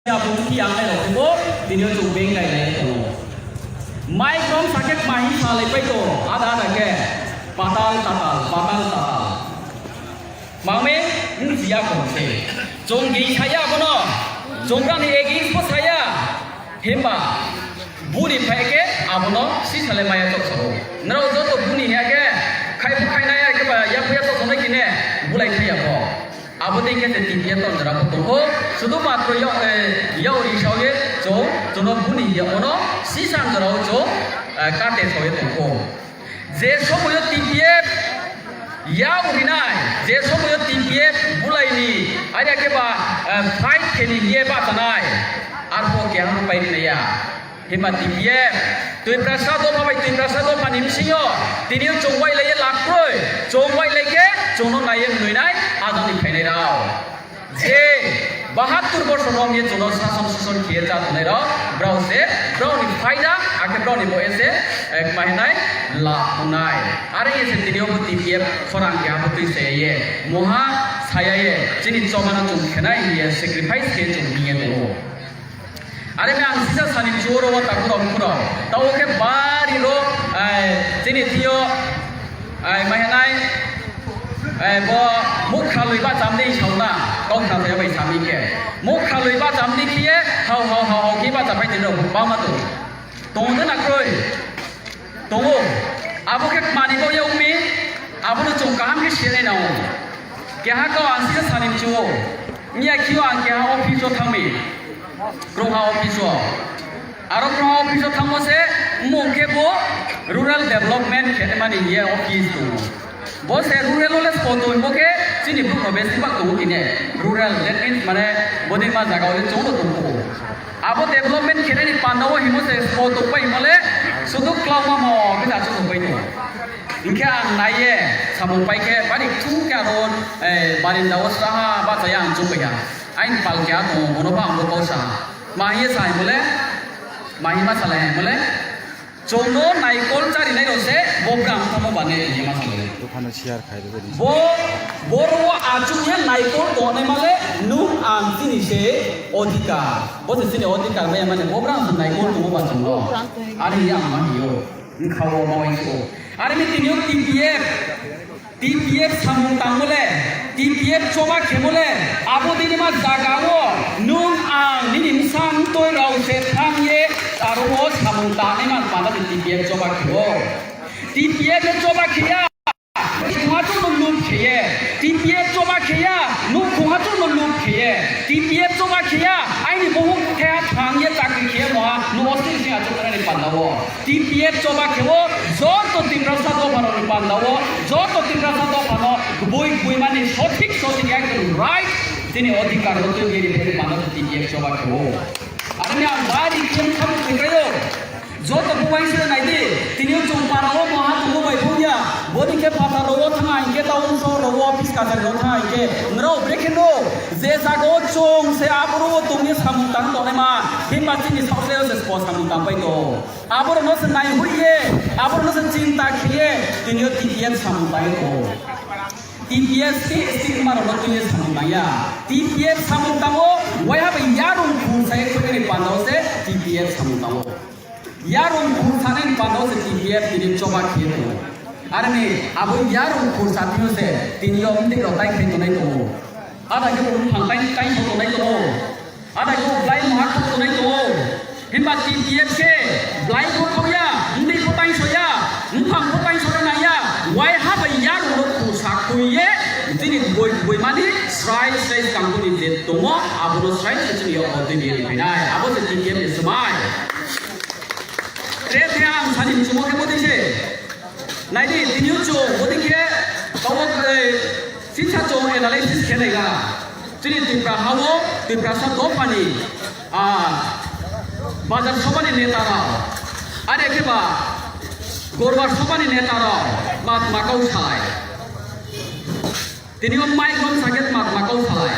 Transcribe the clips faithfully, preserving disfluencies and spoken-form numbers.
Abo bung khe ang nai rao khe bo, tini yo chung beng gai lai tong ou. Mai krom sa khe kma hing salaipai tong, ada ada khe, patal tatal, patal tatal. Mang mi, bchi ya kho se. Chung gei sa ya abo no, chung brao ni against pho sa ya. Himba, bu ni phai khe abo no sisa le mai ya chouh sa ou. Nrao joto bu ni hing ya khe, khai pho khai nai ya khe ba, ya pho ya chouh sa nai khe ne, bulai khai ya pho. Abo dei khe se TPF tong jora pho tong ou, sudu matro yag, eh, yag ri sao ye chung, chung no bu ni hing ya mo no, sisa jora wo chung, eh, kate sao ye tong ou. Je somoi yo TPF yag ri nai, je somoi yo TPF bulai ni, are khe ba, eh, fight khe ni hing ye bahcha nai, arphuh keha pho pai ri nai ya. Himba TPF, Tiprasa dopha bai Tiprasa dopha ni bsing yo, tini yo chung wailai ye lab kroi, chung wailai khe chung no nai ye mnoi nai, ajag ni phainai rao. Je bahattur bosor rom ye chung no sason suson khe ye chá tongnai rao, brao se, brao ni phaida, akhe brao ni bo ye se, eh, kma hing nai, lab ong nai. Are ye se tini yo bo TPF khorang keha pho tui sa ya ye, mungha sa ya ye, chini choba no chung khe nai hing ye sacrifice khe chung hing ye tong ou. Are mi ang sisa sani mchu wo ro wo takhu rao mkhu rao. Taoh wo khe bari ro, ai, chini thing yo, ai, ma hing nai, ai, bo muhkhraloi bahcham ni sao na, kau khna sa ya bai sa mi khe. Muhkhraloi bahcham ni khe ye, hao, hao, hao, hao khe bahchapai tini rao bangma tong. Tong de na kroi. Tong ou. Abo khe kma ni baoh ye ong mi, abo no chung kaham khe si nai nang ou. Keha kau ang sisa sani mchu ou. Miya khe yo ang keha office wo thanng mi. Krungha office wo. Aro krungha office wo thanngmo se, mmung khe bo rural development khe mani hing ye office tong ou. Bo se rural wo le spo tong bo khe, chini brouh no besi ba tong ou tini. Rural, that means mane, bodei ma zaga wo le chung no tong ou. Abo development khe nai ni panda wo hingmo se spo tongpai hingmo le, sudu klauma mo khe achouh tongpai tong. Hing khe ang nai ye, samung pai khe, bari kthung khe aro, eh, barinda wo sraha bahcha ye ang chungpai ha. Aini pal keha tong ou, bo no pho ang bo kau sa ha. Ma hing ye sa hingmo le, ma hing ma salai hingmo le, chung no naikol chárinai rao se, bo brang thanngmo bane hing ye ma salai. Bo, boro wo achouh ye naikol tongnaima le, nung ang chini se odhikar. Bo se chini odhikar bai mani, bo brang se naikol tongmo ba chung no. Are hing ye ang ma hing ou, bkha wo ma uaingsouh ou. Are mi tini yo TPF, TPF samung tangmo le, TPF choba khemo le, abo dei ni ma zaga wo, nung ang nini bsa mtoi rao se thanng ye, aro wo samung tangnaima panda se TPF choba khe ou. TPF le choba khe ya, khongha chung no loot khe ye, TPF choba khe ya, nouhkhong ha chung no loot khe ye, TPF choba khe ya, aini bohouh khe ha thanng ye chakri khe ye mungha, nouh wo sing sing achouh thanngnai ni panda wo. TPF choba khe ou, joto Tiprasa dopha rao ni panda wo, joto Tiprasa dopha no, gboi gboi mani sothik sothik ekdom right, chini odhikar no tui ye ri phainai panda se TPF choba khe ou. Are mi ang bari khe mkha bo tongkrai ou. Joto bo uaingsouh nai di, tini yo chung para wo mungha tongmo bai phung ya, bodei khe phathar rao wo thanng hing khe, town sohor rao wo office kachari rao thanng hing khe, nrao brekhe no, je zaga wo chung se aboro wo tong ye samung tang tongnaima, himba chini saohsle yo se spo samung tangpai tong. Aboro no se naihoih ye, aboro no se chinta khe ye, tini yo TPF samung tang ye tong ou. TPF state state ma rao no tui ye samung tang ya. TPF samung tang ou, waiha bai yarung khur sa ye khuinai ni panda wo se TPF samung tang ou. Yarung khur sanai ni panda wo se TPF tini choba khe ye tong ou. Are mi abo yarung khur sa thing yo se tini yo mdik rao tai khe tongnai tong ou. Ada khe bo mphang tai tai khe tongnai tong ou. Ada khe bo blai mungha khau tongnai tong ou. Himba TPF khe blai pho khau ya, mdik pho taingso ya, mphang pho taingso nai ya, waiha bai yarung rao khusa khui ye, chini boi boi mani srai srai skang ni je tongmo, abo no srai se chini yo tini ri phainai, abo se TPF ni smai. Tre the ang sani mchumo khe bodei se. Nai di, tini yo chung bodei khe, taoh wo, eh, sisa chung analysis khe nai ga. Chini Tripura ha wo, Tiprasa dopha ni, ah, Bazar Sobha ni neta rao, are khe ba Gorbar Sobha ni neta rao, ma tma kau salai. Tini yo mic rom sa khe tma tma kau salai.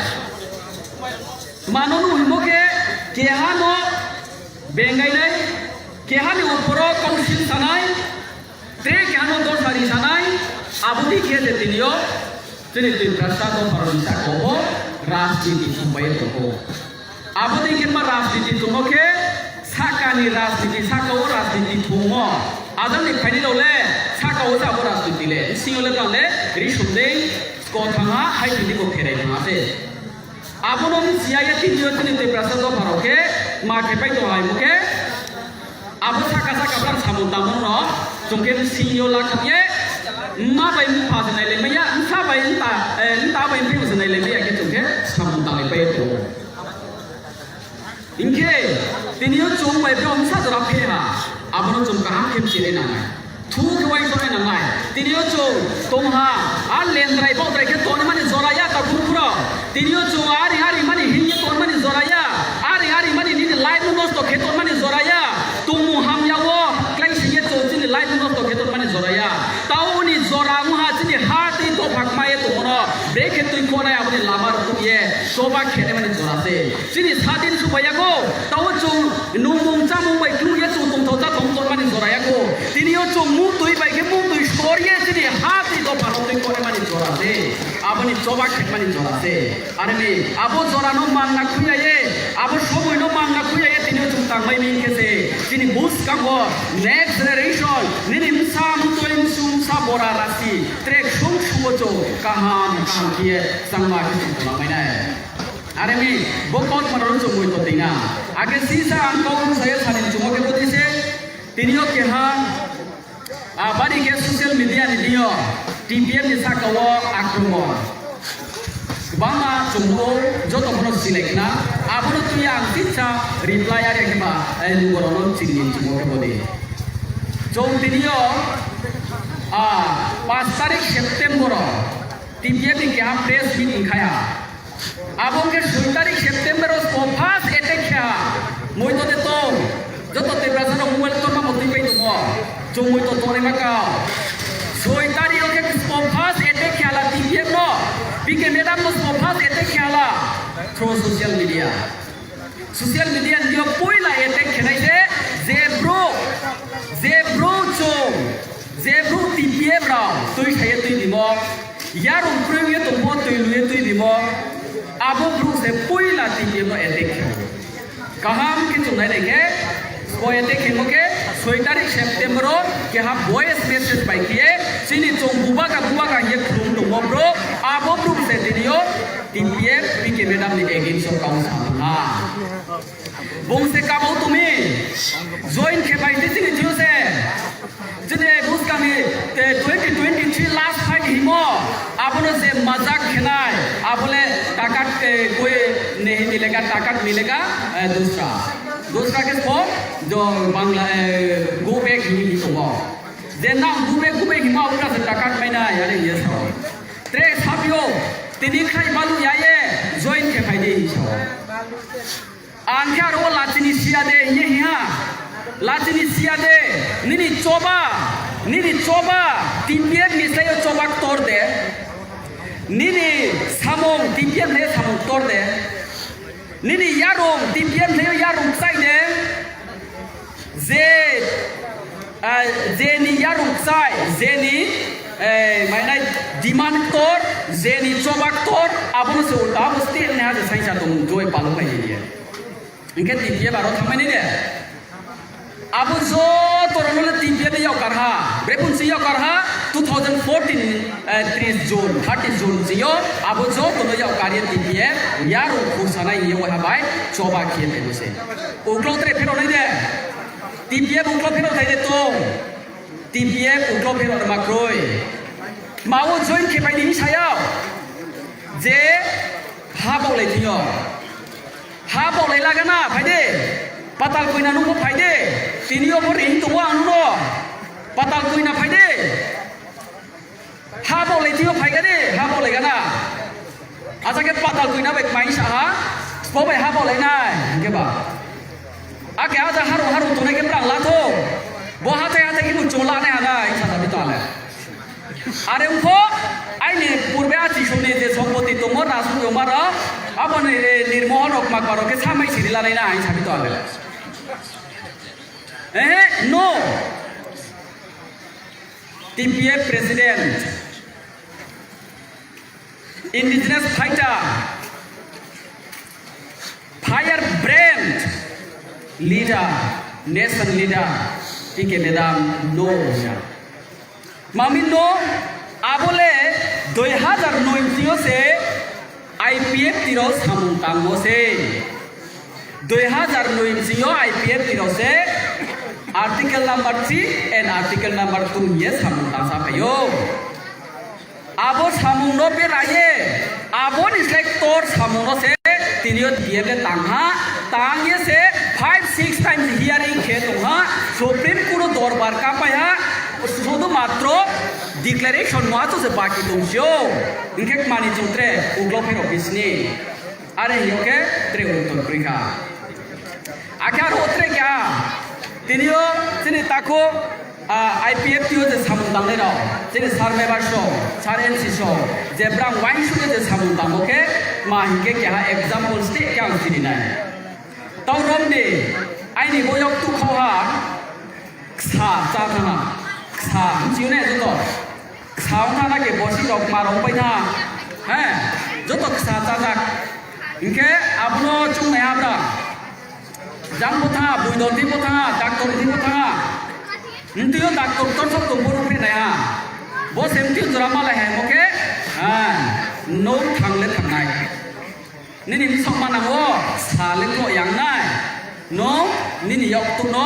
Mano nuh hingmo khe keha no bengai nai, keha ni upor wo council sanai, tre keha no dosa ri sanai, abo dei khe se tini yo chini Tiprasa dopha rao ni sahka wo rajniti songpai ye tong ou. Abo dei khe ma rajniti tongmo khe, sahka ni rajniti, sahka wo rajniti tongmo. Ajang ni phainai rao le, sahka wo se abo rajniti le, bsing yo le brang le, risum dei, sko thang ha, hai tini bo pherai thang ha se. Abo no bchi ya ye tini yo chini Tiprasa dopha rao khe, ma khe pai tong haimo khe, abo sahka sahka brang samung tangmo no, chung khe bsing yo lakhap ye, mma bai mpha se nailaimai ya, bsa bai mta, eh, mta bai mphaiyong se nailaimai ya khe chung khe samung tanglaipai ye tong ou. Hing khe, tini yo chung bai bro bsa jora phe ha, abo no chung kaham khe bchi nai nangnai. Thu khe uaingsouh nai nangnai. Tini yo chung tong ha, a lendrai baohdrai khe tongmani jora ya, takhu rao. Tini yo chung ari ari mani hing ye tongmani jora ya. Ari ari mani nini life no nosto khe tongmani jora ya. Tongmung hamya wo kláising ye chung chini life no nosto khe tongmani jora ya. Tao ni jora ong ha chini ha tei dopha kma ye tongmo no. Brekhe tuikho nai abo ni lama rtuh ye choba khe naimani jora se. Chini sadin suphai ya kho. Tao chung nungmung chámung bai kluh ye chung tongthao cháthao tongmani jora ya kho. Tini yo chung mungtoi bai khe mungtoi sor ye chini ha tei dopha no tuikho naimani jora se. Abo ni choba khe mani jora se. Are mi, abo jora no mangna khui ya ye, abo somoi no mangna khui ya ye, tini yo chung tangmai mi hing khe se, chini buskang wo next generation, nini bsa mtoi bsu bsa bora rasi, tre ksung ksu wo chung kaham kaham khe ye changma khe chung tongmai nai. Are mi, bo kautma rao no chung moito tei na. Age sisa ang kau bsa ye sani chung wo khe bo dei se, tini yo keha, a, bari khe social media ni deing yo T P F ni sahka wo akromon. Gbangma chung ou, joto pho no silai khna. Abo no tui ye ang tisa reply are khe ba, eh, lugo rao no chini chung ou khe bo dei. Chung tini yo, a, panch tarik September wo T P F ni keha press meet ongkhai ha. Abo khe soi tarik September wo sbo first attack khe ha. Moito de tong. Joto Tiprasa rao mobile torma mo tuipai tongmo. Chung moito tongnaima kau. Soi tarik wo khe sbo first attack khe ha la T P F no. P K madam no sbo first attack khe ha la. Through social media. Social media ni yo poila attack khe nai se, je brouh, je brouh chung, je brouh T P F rao tuisa ye tuibimo, yarung kroi ye tongmo tuilu ye tuibimo, abo brouh se poila T P F no attack khe ou. Kaham khe chung nai nai khe, sbo attack khemo khe, soi tarik September wo keha voice message bai khe ye, chini chung bubagra bubagra hing ye khlum tongmo brouh, abo brouh se tini yo T P F P K madam ni against wo kau sa ha. Bung se kabo tong mi, join khe phai di chini thing yo se. Chini buskang ni, eh, twenty twenty-three last fight hingmo, abo no je majak khe nai, abo le takat, eh, koi nahi milega, takat milega, eh, dusra. Dusra khe sbo, jo Bangla, eh, go back hing ye tongmo. Je nang go back, go back hingmo, abo no se takat mai nai, are hing ye sa ou. Tre saphi ou, tini khlai balu ya ye, join khe phai di hing sa ou. Ang khe aro wo lachini siya de hing ye hing ha. Lachini siya de, nini choba, nini choba, T P F ni slái yo choba ktor de. Nini samung, T P F ni samung ktor de. Nini yarung, T P F ni slái yo yarung kchai de. Je, ah, je ni yarung kchai, je ni, eh, mainai demand ktor, je ni choba ktor, abo no se ulta, abo state ni ha je saingsa tong, joi palung bai ye. Hing khe T P F aro thanngmai nai de. Abo joto rao no le T P F ni yakkar ha. Bre phung si yakkar ha, two thousand fourteen, eh, tris June, thirty June si yo, abo joto no yakkar ye T P F, yarung khursa nai hing ye waiha bai, choba khe ye phaimo se. Uklau tre pherao nai de. T P F uklau pherao thai de tong. T P F uklau pherao ma kroi. Tma wo join khe phai di hing sa yag. Je ha baohlai thing yo. Ha baohlai lagana phai de. Patal Koina nung pho phai de. Tini yo pho ring tong ou ang no. Patal Koina phai de. Ha baohlai thing yo phai ga de, ha baohlai gana. Acha khe Patal Koina bai kmai sa ha, sbo bai ha baohlai nai hing khe ba. Akhe acha harung harung tongnai khe brang la thou. Bo hathái hathái khe bo chung la nai ha nai, sa sa bi tong le. Are ong pho, aini purbe achi song ni je sompoti tongmo, rajput yoma rao, abo ni, eh, nirmohon rao, kma kma rao khe samai siri la nai na, sa bi tong le. Eh, no. T P F president, indigenous fighter, firebrand leader, nation leader, P K madam no ya. Mami no, abo le dui hazar noi bsing yo se I P F T rao samung tangmo se. Dui hazar noi bsing yo I P F T rao se article number three and article number two hing ye samung tangsa phai ou. Abo samung no bera ye, abo ni slái ktor samung no se tini yo T P F le tang ha, tang ye se five six times hearing khe tong ha, Supreme Court no dorbar kapai ha, শুধুমাত্র declaration no achu se baki tong si ou. Hing khe kmani chung tre uklau pherao phi sni. Are hing yo khe tre uttor kroi kha. Akhe aro tre kha, tini yo chini takhu, I P F T yo je samung tangnai rao, chini sir Meba so, sir N C so, je brang uaingsouh ye je samung tangmo khe, ma hing khe keha example steh khe ang chini nai. Tau rom di, aini bo yaktuh khau ha, ksa chá thanng ha, ksa, bchi yo ne joto, ksa ong thanng na khe bosi rao kma rao pai thanng ha, he, joto ksa chá jak. Hing khe abo no choungnai ha bra. Jang pho thanng ha, boido thing pho thanng ha, doctor thing pho thanng ha. Mtui yo doctor ktor song tong pho ruhphreh nai ha. Bo se mtui jora malai haimo khe, nouh thanng le thanng nai. Nini bsaoh manang wo sa le kloh yang nai. Nung nini yaktuh no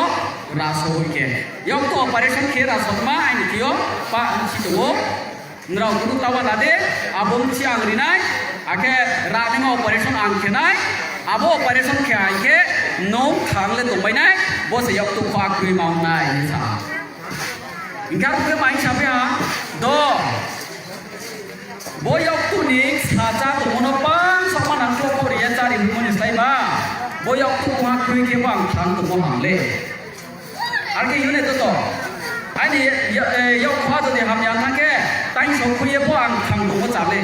raso hoih khe. Yaktuh operation khe rasoma aini thing yo pah bchi tong ou. Nrao bru tawa la di, abo bchi ang ri nai, akhe ranaima operation ang khe nai, abo operation khe hai khe nung thanng le tongmai nai, bo se yaktuh kho akroi ma ong nai hing sa ha. Hing khe abo khe ma hing sa phi ha, do, bo yaktuh ni sa chá tongmo no bang saoh manang khe kho ri ye chári hingmo ni slái ba, bo yaktuh kho akroi khe bo ang thanng tongmo ham le. Are khe unit joto. Aini ya-, eh, yakkha jodi hamya thanng khe, taingso khui ye pho ang thanng tongmo chá le.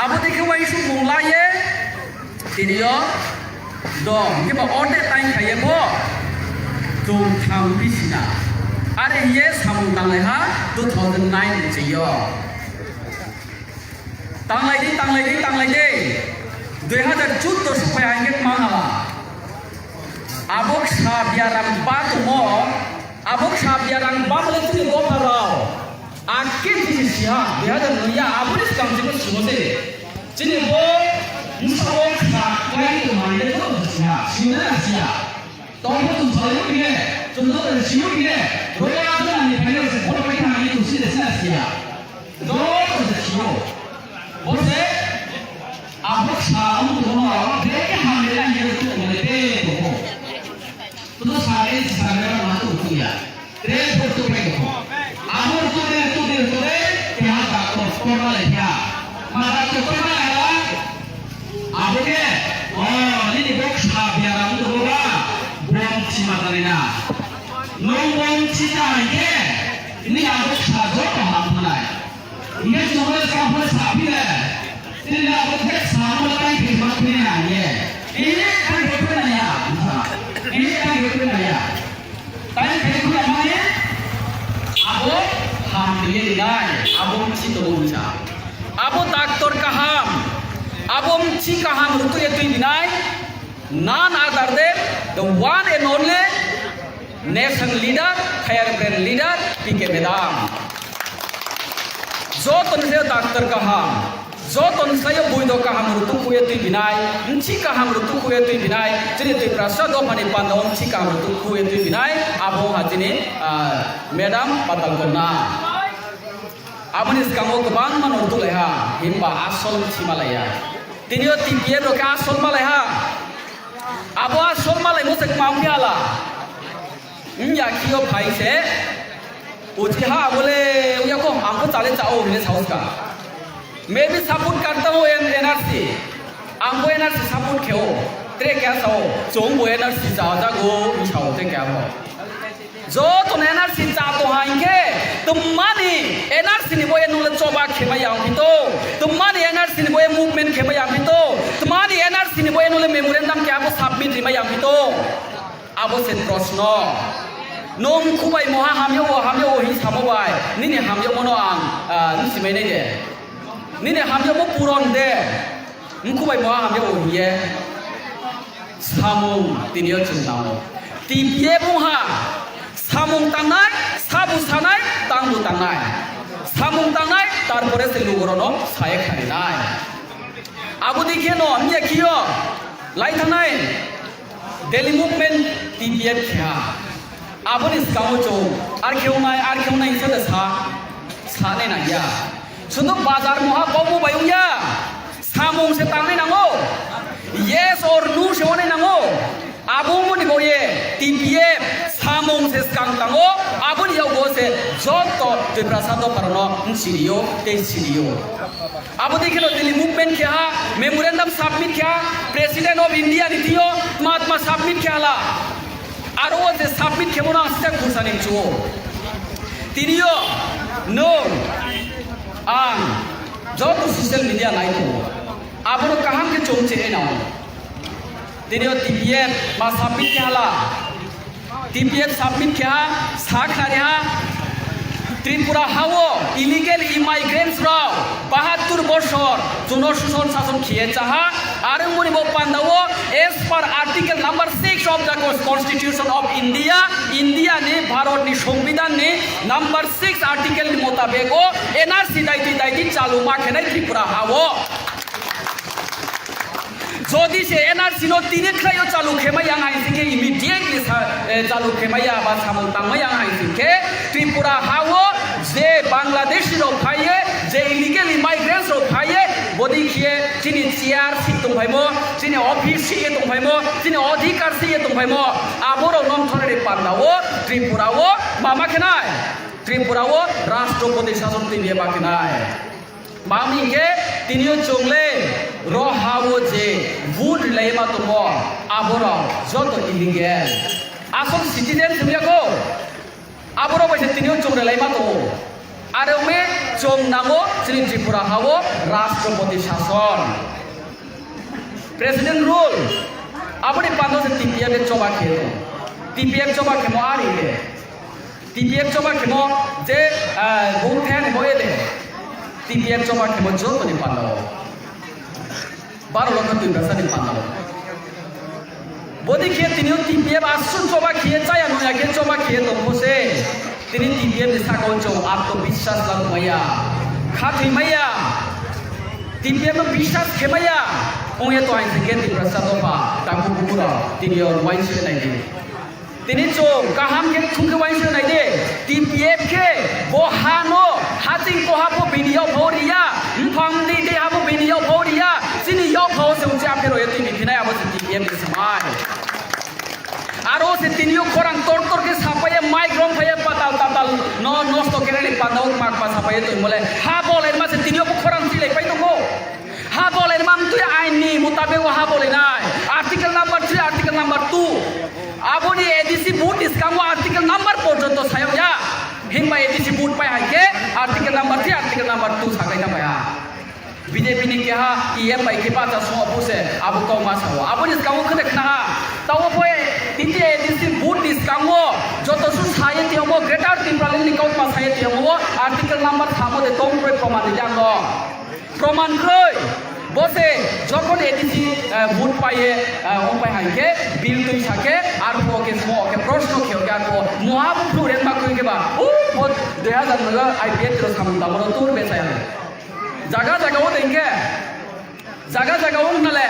Abo dei khe uaingsouhmung la ye, tini yo, do, hing khe ba orde taing kha ye pho, chung thanng phi si na. Are hing ye samung tanglai ha, two thousand nine ni ching yo. Tanglai di, tanglai di, tanglai di. Dui hazar chuddo souhphai ha hing khe kma hala. Abo ksa biaram ba tongmo, abo ksa biaram ba le chini dopha rao. Akhe chini si ha, dui hazar noi ya, abo ni skang chini simo se. Chini bo bsa wo ksa klái tongma le to si ha, si na si ha. Tong pho chung salai phi ne, chung joto si phi ne, roya jona ni phainai se phono pai thanng ye chung si de si na si ha. Joto se si ou. Bo se, abo ksa ong tongmo, brekhe hamya ye tongmo le te tong ou. Tong sa le sa le ma tong tong ya. Tre pho tong pai tong ou. Abo tong de, tong de, tong de, keha doctor ktor malai phi ha. Ma doctor ktor malai ha. Abo khe, o, nini bo ksa biaram tongmo ba, bom thima tanai na. Nung bom thi ta hai khe, nini abo ksa joto ham thanai. Hing khe chung le sa pho le sa phi le, nini abo khe ksa no le tai khe ma phi nai hing ye. Ini tai khe phi nai ya, ini tai khe phi nai ya. Tai khe khui ya mani, abo ham ye ri nai, abo bchi tongmo bsa. Abo doctor kaham, abo bchi kaham rutuh ye tuibi nai, none other than the one and only nation leader, firebrand leader, P K madam. Joto ni slái yo doctor kaham, joto ni slái yo boido kaham rutuh khui ye tuibi nai, bchi kaham rutuh khui ye tuibi nai, chini Tiprasa dopha ni panda wo bchi kaham rutuh khui ye tuibi nai, abo ha chini, ah, madam Patal Kanya. Abo ni skang wo kbangma no rutuhlai ha, himba asol bchi malai ya. Tini yo T P F rao khe asol malai ha. Abo asol malaimo se kma ong phi hala. Ong ya khe yo phai se, uchih ha abo le, ong ya kho, ang pho chá le chá ou hing le sao ska. Maybe support karta ou N R C. Ang bo N R C support khe ou. Tre keha sao, chung bo N R C chá jago, hing sao tre keha pho. Joto no N R C chá tong ha hing khe, tma ni N R C ni bo ye nung le choba khe mai ya ongphi to? Tma ni N R C ni bo ye movement khe mai ya ongphi to? Tma ni N R C ni bo ye nung le memorandum keha bo submit ri mai ya ongphi to? Abo se prosno. Nung khubaimo ha hamya wo, hamya wo hing samo bai, nini hamyamo no ang, ah, bchi mai nai de. Nini hamyamo puron de. Mkhu bai mo hamya wo hing ye. Samung tini yo chung nang ou. T P F ong ha, samung tangnai, sabu sanai, tangbu tangnai. Samung tangnai, tarpore se lugo rao no sa ye khnari nai. Abo dei khe no, miya khe yo, lai thanngnai, Delhi movement T P F khe ha. Abo ni skang wo chung, ar khe ong nai, ar khe ong nai hing sa de sa, sa nai nang ya. Sunu bazar mungha baumo bai ong ya. Samung se tangnai nang ou. Yes or no se ong nai nang ou. Abo ongmo ni baoh ye T P F samung se skang tang ou. Abo ni yakgu wo se joto Tiprasa dopha rao no bchiri ou, tei siri ou. Abo dei khe no Delhi movement khe ha, memorandum submit khe ha, President of India ni thing yo tma tma submit khe ha la. Aro wo je submit khemo no ang sisa khursa ni mchu ou. Tini yo, nung, ang, joto social media nai tong ou. Abo no kaham khe chung che nai nang ou. Tini yo T P F ma submit khe ha la. T P F submit khe ha, sa khnari ha. Tripura ha wo illegal immigrants rao bahattur bosor chung no suson sason khe ye chá ha. Are ongmo ni bo panda wo, as per Article number six of the Constitution of India, India ni, Bharat ni Songbidhan ni number six article ni motabek wo N R C daiti daiti chalu ma khe nai Tripura ha wo. Jodi se N R C no tini khlai yo chalu khe mai ya hai sing khe, immediately sa-, eh, chalu khe mai ya ba samung tang mai ya hai sing khe, Tripura ha wo je Bangladeshi rao phai ye, je illegal immigrants rao phai ye, bodei khe ye chini chair si tongphaimo, chini office si ye tongphaimo, chini odhikar si ye tongphaimo, abo rao no mthor ni panda wo Tripura wo mama khe nai, Tripura wo Rashtrapati sason tuibi ye ma khe nai. Tma hing khe, tini yo chung le ro ha wo je vote rilai ye ma tongmo, abo rao joto illegal. Asol citizen se ong ya kho. Abo rao bai se tini yo chung rilai ma tong ou. Are ong mi chung nang ou chini Tripura ha wo Rashtrapati sason, President rule. Abo ni panda se T P F ye choba khe tong. T P F choba khemo are ye. T P F choba khemo je, ah, bung the ni bo ye de. T P F choba khemo joto ni panda wo. Baro lokho Tiprasa ni panda wo. Bodei khe tini yo T P F asuh choba khe ye chaya nung ya khe choba khe ye tong pho se. Tini T P F ni saka wo chung atmobiswas la mai ya. Khathoi mai ya. T P F no biswas khe mai ya. Ong ye tong hai sing khe Tiprasa dopha, takhu buku rao, tini yo uaingsouh ye nai di. Tini chung kaham khe thung khe uaingsouh ye nai di. T P F khe bo ha no, haching koha pho bini yakpha wo ri ya, mphang di di ha pho bini yakpha wo ri ya, chini yakpha wo se uchih apherao ye tuibi phi nai abo se T P F ni samai. Aro se tini yo khorang tor tor khe sapai ye, mic romphai ye, patal tatal no nosto khe nai ni panda wo kma kma sapai ye tongmo le. Ha bolaima se tini yo bo khorang chilaipai tong ou. Ha bolaima mtui ain ni motabek wo ha bolai nai. Article number three, article number two. Abo ni A D C vote ni skang wo article number porjonto sa yag ya. Himba A D C vote pai hai khe article number three, article number two sakhlai thanngpai ha. B J P ni keha E M bai khe bahcha sung wo phuh se abo kauma sa ou. Abo ni skang wo khede khna ha. Taoh wo pho tini A D C vote ni skang wo joto suh sa ye tongmo, Greater Tipraland ni kautma sa ye tongmo wo article number samo de tong kroi proman ri ya no. Proman kroi. Bo se jokhon A D C, eh, vote pai ye, eh, ongpai hai khe, bill tuisa khe, arphuh khe, smo khe, proshno khe, khe arphuh, muha bo phruh renma kroi khe ba, u, bo dui hazar no I P F T rao samung tangmo rao tur bechai ha. Zaga zaga wo dei khe, zaga zaga wo ong na le,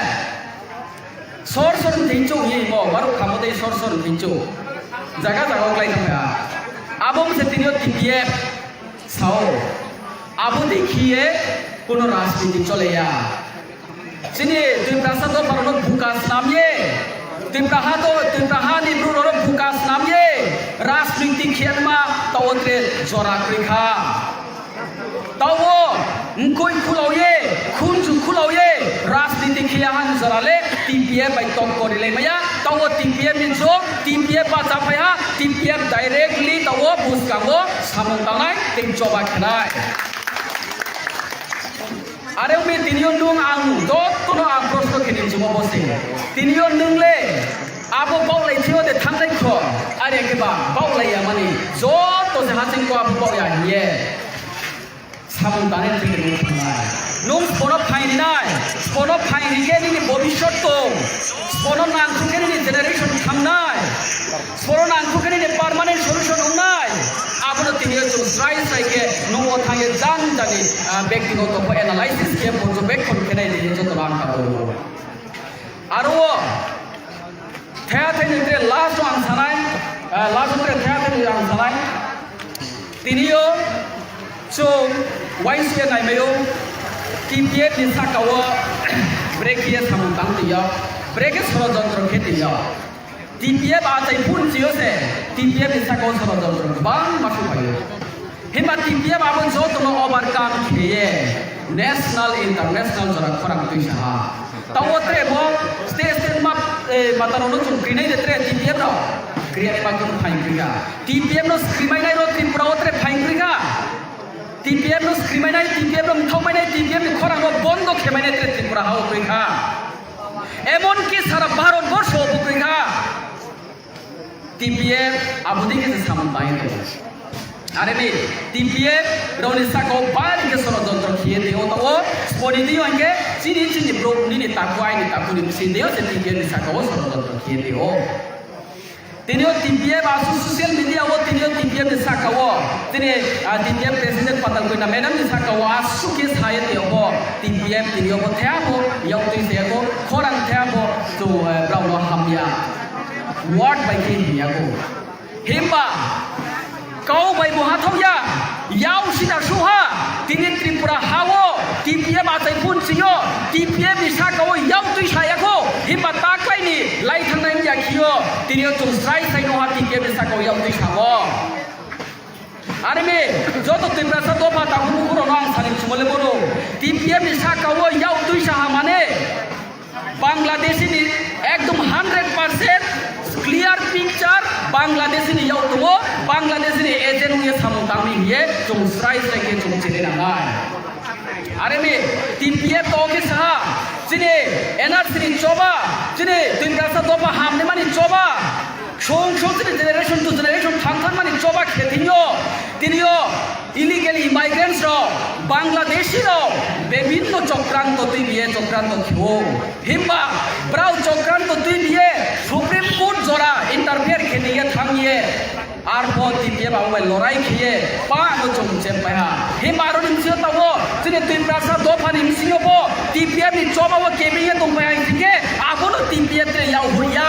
sor sor ni thing chouh hing mo, baruh khamo dei sor sor ni thing chouh. Zaga zaga wo klái thanngphai ha. Abo se tini yo T P F sa ou. Abo dei khe ye kuno rajniti chole ya. Chini Tiprasa dopha rao no buka snam ye, Tipraha do, Tipraha ni bru rao no buka snam ye, rajniti khe ma taoh wo tre jora kroi kha. Taoh wo mkoih khulao ye, khunju khulao ye, rajniti khe ya ha ni jora le T P F bai tokko rilai mai ya, taoh wo T P F ni jo, T P F bahchaphai ha, T P F directly taoh wo buskang wo samung tangnai, tei choba khe nai. Are ong mi tini yo nung ang joto no ang proshno khe ni mchumo bo se. Tini yo nung le abo baohlai thing yo de thanngnai kho, are khe ba baohlai ya mani joto se haching ko abo baoh ya hing ye samung tangnai thing khe nung thanng nai. Nung sbo no phaing ri nai, sbo no phaing ri khe nini bobisot tong, sbo no nangkhruh khe nini generation thanng nai, sbo no nangkhruh khe nini permanent solution ong nai. Abo no tini yo chung srai srai khe nung wo thanng ye jang jani, ah, bektigoto pho analysis khe porjobekkon khe nai di hing joto no ang kha ou. Aro wo thaiha thai ni tre last wo ang sa nai, ah, last wo tre thaiha thai ni ang sa nai. Tini yo chung uaingsi ye naimai ou, T P F ni sahka wo brekhe ye samung tang tong yo, brekhe sorojontro khe tong yo. T P F achai phunchi yo se T P F ni sahka wo sorojontro gbangma souhphai ou. Himba T P F abo joto no overcome khe ye national, international jora khorang tuisa ha. Taoh wo tre bo state state ma, eh, mata rao no chung krinai de tre T P F rao. Kri ya ma chung phaing kri kha. T P F no skrimai nai rao Tripura wo tre phaing kri kha. T P F no skrimai nai, T P F no mthaohmai nai, T P F ni khorang no bondo khe mai nai tre Tripura ha wo kroi kha. Emonki sara Bharat borso wo bo kroi kha. T P F abo dei khe se samung tang ye tong ou. Are mi, T P F rao ni sahka wo bari khe sorojontro khe ye tong ou, taoh wo sbo ni deing yo hing khe chini chini brouh nini takhu aini takhu ni bsing deing yo se T P F ni sahka wo sorojontro khe ye tong ou. Tini yo T P F asuh social media wo tini yo T P F ni sahka wo, tini, ah, T P F president Patal Kanya madam ni sahka wo asuh khe sa ye tong ou bo, T P F tini yo bo thaiha bo yak tui sa ya khou, khorang thaiha bo, chung, eh, brao no hamya word bai khe hing ya khou. Himba kau bai bo hathaoh ya, yak sina suh ha, tini Tripura ha wo T P F achai phunchi yo, T P F ni sahka wo yak tui sa ya khou, himba taklái ni lai thanngnai ya khe yo, tini yo chung srai srai no ha T P F ni sahka wo yak tui sa ou. Are mi, joto Tiprasa dopha takhu bukhu rao no ang sani chungmo le bo no, T P F ni sahka wo yak tui sa ha mane, Bangladeshi ni ekdom hundred percent clear picture Bangladeshi ni yak tong ou, Bangladeshi ni agent ong ye samung tang mi hing ye chung srai srai khe chung chini nang nai. Are mi, T P F to khe sa ha, chini N R C ni choba, chini Tiprasa dopha hamnaima ni choba, song song chini generation to generation thanng thanngma ni choba khe thing yo, tini yo illegal immigrants rao, Bangladeshi rao, bibhinno chokranto tuibi ye chokranto khe ou. Himba brao chokranto tuibi ye Supreme Court jora interfere khe ni ye thanng ye, arphuh T P F abo bai lorai khe ye, pa no chung chempai ha. Himba aro ni bsing yo taoh wo, chini Tiprasa dopha ni bsing yo pho T P F ni choba wo kebeng ye tongpai ha hing khe, abo no T P F tre yak hoih ya.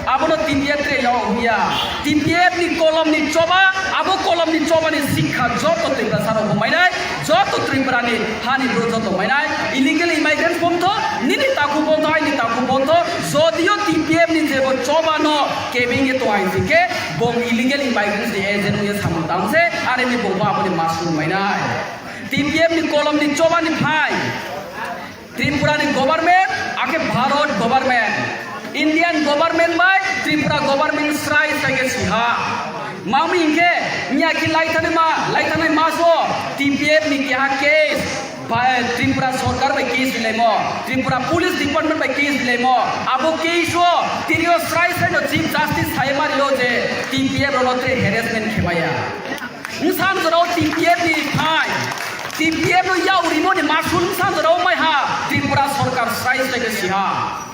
Abo no T P F tre yak hoih ya. T P F ni kolom ni choba, abo kolom ni choba ni sikha joto Tiprasa rao bo mai nai, joto Tripura ni ha ni brouh joto mai nai, illegal immigrants pho ong tho, nini takhu pho ong tho, aini takhu pho ong tho, jodi yo T P F ni je bo choba no kebeng ye tong hai sing khe, bung illegal immigrants ni agent ong ye samung tang se, are mi bung pho abo ni masung mai nai. T P F ni kolom ni choba ni phai Tripura ni government, akhe Bharat government, Indian government bai Tripura government srai srai khe si ha. Tma hing khe, miya khe laithanaima, laithanai mas wo T P F ni keha case, bai Tripura sorkar bai case rilaimo, Tripura Police Department bai case rilaimo, abo case wo tini yo srai srai no Chief Justice sa ye mari yo je T P F rao no tre harassment khe mai ya. Bsa jora wo T P F ni phai, T P F no yak rimo ni masul bsa jora wo mai ha, Tripura sorkar srai srai khe si ha.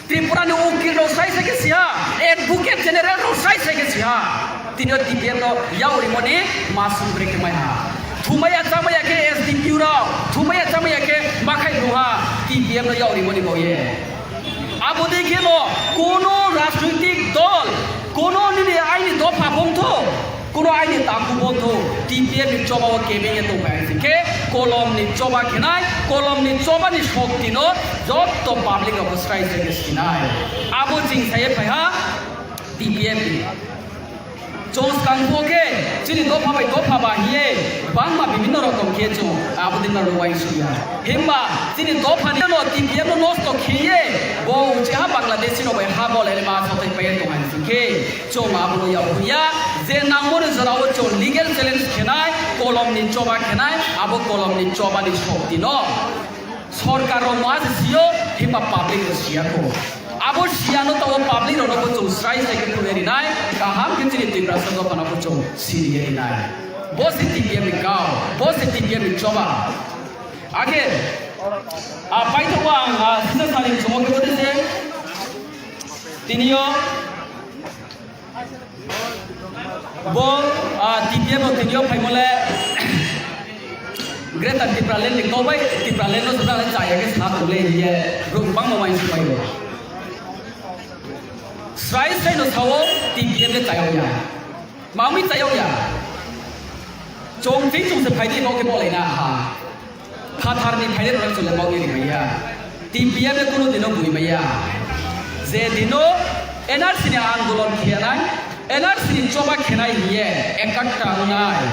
Tripura ni ukil rao srai srai khe si ha, Advocate General rao srai srai khe si ha. Tini yo T P F no yak rimo ni masul brekhe mai ha. Thumai ya chámai ya khe S D P O rao, thumai ya chámai ya khe makhai nung ha, T P F no yak rimo ni baoh ye. Abo dei khe no, kono rajnoitik dol, kono nini aini dopha pho ong tho, kono aini takhu pho ong tho, T P F ni choba wo kebeng ye tongphai hai sing khe, kolom ni choba khe nai, kolom ni choba ni sokti no joto public rao pho srai srai khe si nai. Abo ching sa ye phai ha, T P F ni. Chung skang pho khe, chini dopha bai dopha ba hing ye, bangma bibhinno rokom khe chung abo dei no uaingsouh ya. Himba chini dopha ni no T P F no nosto khe ye, bo uchih ha Bangladeshi rao bai ha bo lai le ma sathai pai ye tong hai sing khe, chung abo no yak hoih ya, je nangmo ni jora wo chung legal challenge khe nai, kolom ni choba khe nai, abo kolom ni choba ni sokti no sorkar rao ma se si yo, himba public rao si ya khou. Abo si ya no taoh wo public rao no pho chung srai srai khe phnuh ye ri nai, kaham khe chini Tiprasa dopha no pho chung siri ye ri nai. Bo se T P F ni kau, bo se T P F ni choba. Akhe, a, paithaoh ang, a, sisa sari chomo khe bo de se, tini yo, bo, a, T P F no tini yo phaimo le, Greater Tipraland ni kau bai Tipraland no se brang le chaya khe sa tong le hing ye, brouh bangma uaingsouhpai ou. Srai srai no sa ou, T P F le chaya ya. Tma ong mi chaya ya. Chung thing chung se phai di, bo khe bolai na ha. Phathar ni phainai rao no chung le baoh ye rimai ya. T P F le kuno din no buimai ya. Je din no N R C ni andolon khe nai, N R C ni choba khe nai hing ye, ekatta ong nai.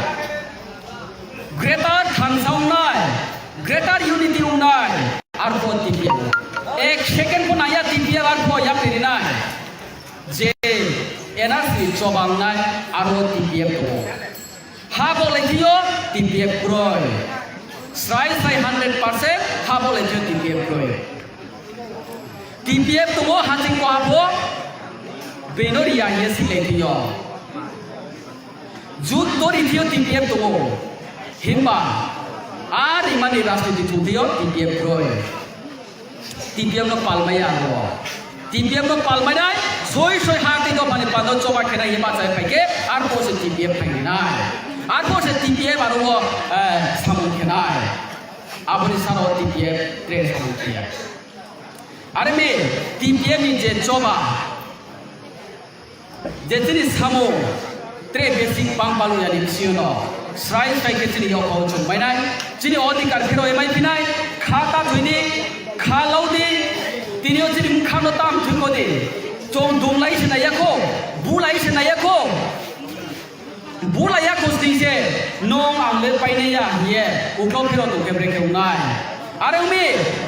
Greater thansa ong nai, greater unity ong nai, arphuh T P F. Ek second pho nang ya T P F arphuh yapri ri nai. Je N R C ni choba ong nai, aro T P F tong ou. Ha bolai thing yo T P F kroi. Srai srai hundred percent ha bolai thing yo T P F kroi. T P F tong ou, haching ko ha pho, beno ri ya hing ye silai thing yo. Jut to ri thing yo T P F tong ou. Himba, a rimani rajniti thung thing yo T P F kroi. T P F no palmai ya ro. T P F no palmai nai, soi soi ha tei dopha ni panda choba khe nai himba chai phai khe, arphuh se T P F phai nai. Arphuh se T P F aro wo, eh, samung khe nai. Abo ni sara wo T P F tre samung khe ya. Are mi T P F ni je choba, je chini samung, tre basic bang balu ya ni bsing yo no, srai srai khe chini yokha wo chung mai nai, chini odhikar phero ye mai phi nai, kha ta thoi di, kha lau di, tini yo chini bkha no tam thoi ko di, chung dunglai se nai ya kho, bulai se nai ya kho. Bulai ya kho sning se, nung ang le painai ya hing ye, uklau phero tong khe brekhe ong nai. Are ong mi,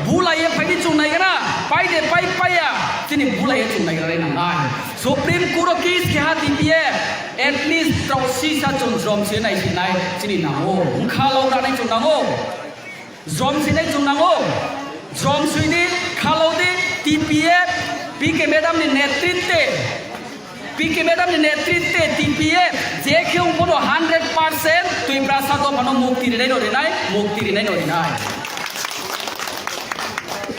bulai ye phai di chung naigra, pai de pai pai ya, chini bulai ye chung naigra nai nang nai. Supreme Court wo case khe ha T P F, at least taoh sisa chung jrom se nai se nai, chini nang ou, bkha lau ra nai chung nang ou. Jrom se nai chung nang ou. Jrom soi di, kha lau di, T P F, P K madam ni netritwe, P K madam ni netritwe T P F je khe ong bo no hundred percent Tiprasa dopha no mukti ri nai no ri nai, mukti ri nai no ri nai.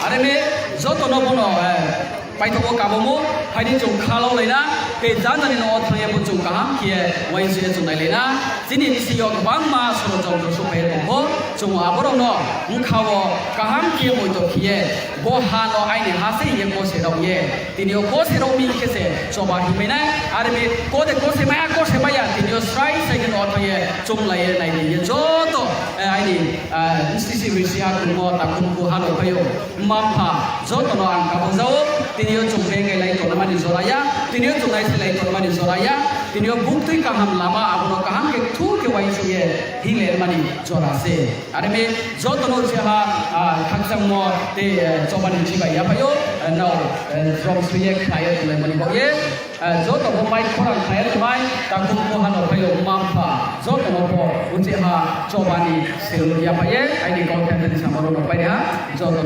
Are mi joto no bo no, eh, paithaoh wo kabomo, phai di chung kha lau lai na, tei janja ni no thanng ye bo chung kaham khe ye uaingsouh ye chung nailai na. Chini bsing yo gbangma sorojontro souhphai ye tong pho, chung abo rao no bkha wo kaham khe ye moito khe ye, bo ha no aini ha se hing ye kose rao ye, tini yo kose rao mi khe se choba hingmai nai, are mi kode kose mai ha kose mai ya, tini yo srai srai khe no thanng ye chounglai ye nai di ye joto, eh, aini, eh, sisi risi ha khungmo takhu mkhu ha no phai ou, mma mpha, joto no ang kabo za ou, tini yo chung bengkailai tongnaima ni jora ya, tini yo chung naisailai tongnaima ni jora ya, tini yo buktui kaham lama abo no kaham khe kthu khe uaingsouh ye hinglai mani jora se. Are mi joto no se ha, ah, khakchangmo tei, eh, choba ni chibai yaphai ou, eh, nrao, eh, jrom soi ye khna ye tonglai mani baoh ye, eh, joto bo mai khorang khna ye tongnai, takhu mkhu ha no phai ou mma mpha, joto no pho uchih ha choba ni sel yaphai ye, aini kau thai thai ni samo rao no pai ri ha, joto